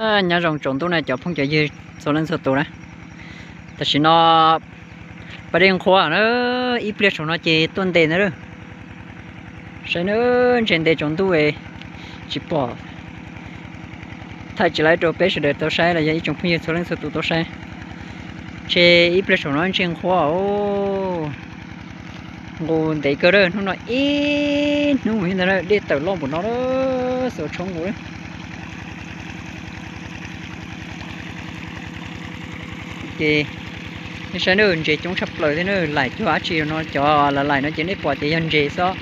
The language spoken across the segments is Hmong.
Nyob zoo tsaus ntuj na cov phooj cov ywg txhua leej txhua tus na. Tam sim no pas dej nqhuav na, ib pliag saum no ces tuaj ntes ntag. Saib na, ntses ntes tsaus ntuj tsis pom, thaij tsis laib rau peb sawv daws tau saib los yog ib tsoom phooj ywg txhua leej txhua tus tau saib. Ntshe ib pliag saum no ntshe nqhuav os. Nqus ntev kawg, hnub no ib hnub ntag dej tawm loj npaum no, xuas tshoob nqus. Ces nej saib na, ntses coob tshaj plaws thiab na, laim cuag dab tsi no, cov laim laim no ces nej pom ces yog ntses xwb.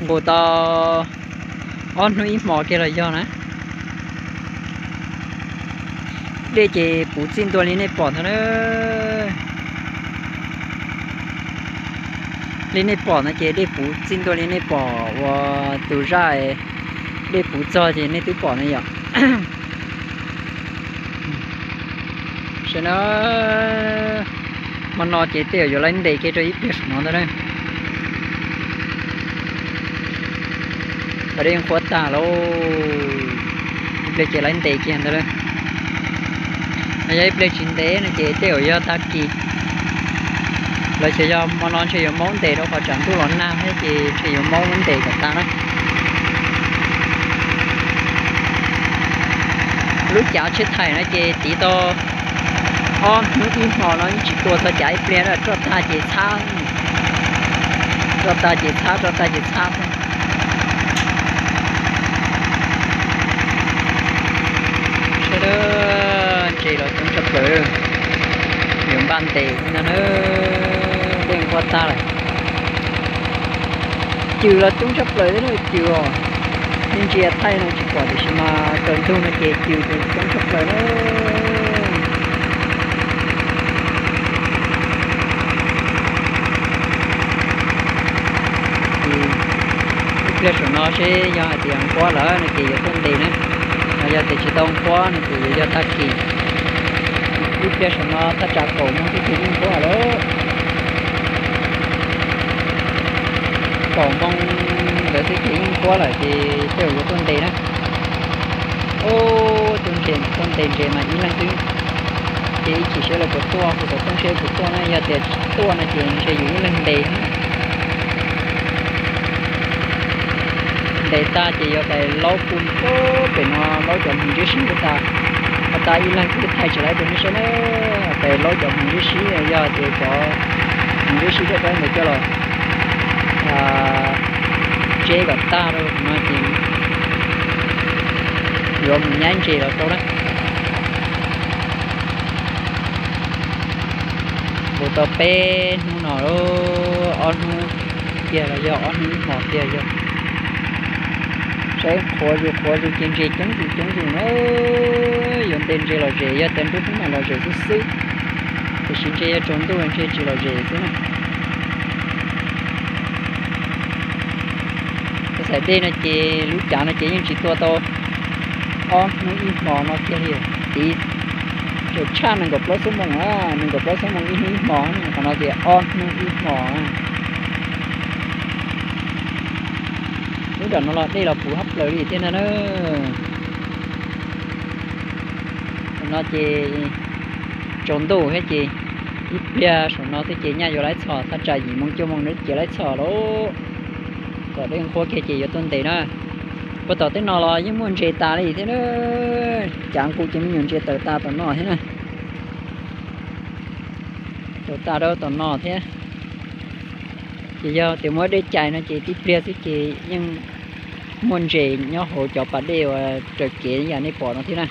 Nqus tau ob hnub ib hmos kiag los yog na. Dej ces puv txij ntua li nej pom ntag na. Li nej pom no ces dej puv txij ntua li nej pom uas tus zaj dej puv txog ces nej twb pom na yom. Saib na, hmo no ces tej zaum yuav laib ntes kiag rau ib pliag saum no ntag na. Pas dej nqhuav tag lauj, ib pliag ces laib ntes kiag ntag na. Yog ib pliag tsis ntes no ces tej zaum yog tag kis los xyov, yog hmo no ntshe yuav maub ntes rau qhov tsam ntuj los nag thiab ces ntshe yuav maub ntes kom tag na. Lub cav tsheb thaim no ces tiv tau ob hnub ib hmos no yeej tsis tua txog cav ib pliag na, roj tag ces txhab, roj tag ces txhab, roj tag ces txhab xwb. Saib, ntses los coob tshaj plaws, yuav npaj ntes ntag na, dej nqhuav tag lawm. Cws los coob tshaj plaws thiab na, cws os. Nej ntsia thaij no tsis pom tiam sis mas tsaus ntuj no ces cws coob tshaj plaws na. Ib pliag saum no seb yog hais tias nqhuav lawm no ces yuav tuaj ntes na, yog tias tsis tau nqhuav no ces yuav yog tag kis. Ib pliag saum no thaj tsam kaum moos xwb ces yeej nqhuav lawm. Kaum moos ntawd xwb ces yeej nqhuav lawm ces tej zaum yuav tuaj ntes na. Ub, tuaj ntes ntses mas ib leeg xwb, ces ib chim seb lawv puas tuaj, kuv xav tuaj seb puas tuaj na, yog tias tsis tuaj no ces ntshe yus ib leeg ntes na. Ntes tag ces yuav pais laub pus pem no, laub cov moos ntsib sib ua tas, ua tas ib leeg xwb thaij tsis laib rau nej saib na. Pais laub cov moos ntsib sib, yog tias cov moos ntsib sib dawb dawb ntawd coj los tseb kom tag rau no ces yuav mus nyaib ntses los tau na. Nqus tau peb hnub no, ob hnub kiag los yog ob hnub ib hmos kiag yog. Saib qhuav zus qhuav zus ces ntses coob zus coob zus na. Yuav ntes ntses lom zem yog tias nruab hnub no lom zem xwb xwb, tiam sis ntshe yog tsaus ntuj ntshe tsis lom zem xwb na. Tus xaim dej no ces lub cav no ces yeej tsis tua tau ob hnub ib hmos no kiag li, tiv tseem tshaj nees nkaum plaub xuab moos, nees nkaum plaub xuab moos ib hnub ib hmos, qhov no ces ob hnub ib hmos. Lub nram no los dej los puv hab plaws li thiab ntag na. Tam no ces tsaus ntuj thiab ces ib pliag saum no thiab ces nyaj yuav laib txhom, thaj tsam yim moos cuaj moos no ces laib txhom lauj. Tom dej nqhuab kiag ces yuav tuaj ntes na. Puag tom tej no los yeej muaj ntses tas li thiab na. Cav nqus ces me nyuam ntses tawm tas tom no thiab na. Tawm tas rau tom no thiab. Ces yog tias muab dej cais no ces tib pliag xwb ces yeej muaj ntses nyob hauv cov pas dej uas raws kev yam nej pom no thiab na.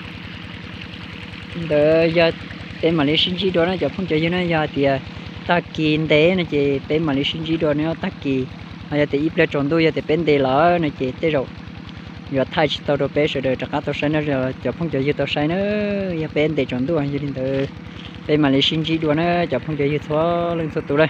Ntawd yog peb mam li sib ntsib dua na cov phooj cov ywg na, yog hais tias tag kis ntev no ces peb mam li sib ntsib dua no tag kis. Ho yog tias ib pliag tsaus ntuj yog tias peb ntes lawm no ces tej zaum yuav thaij tsis tau rau peb sawv daws rov qab tau saib no, cov phooj cov ywg tau saib na. Yog peb ntes tsaus ntuj yog li ntawd peb mam li sib ntsib dua na cov phooj cov ywg txhua leej txhua tus na.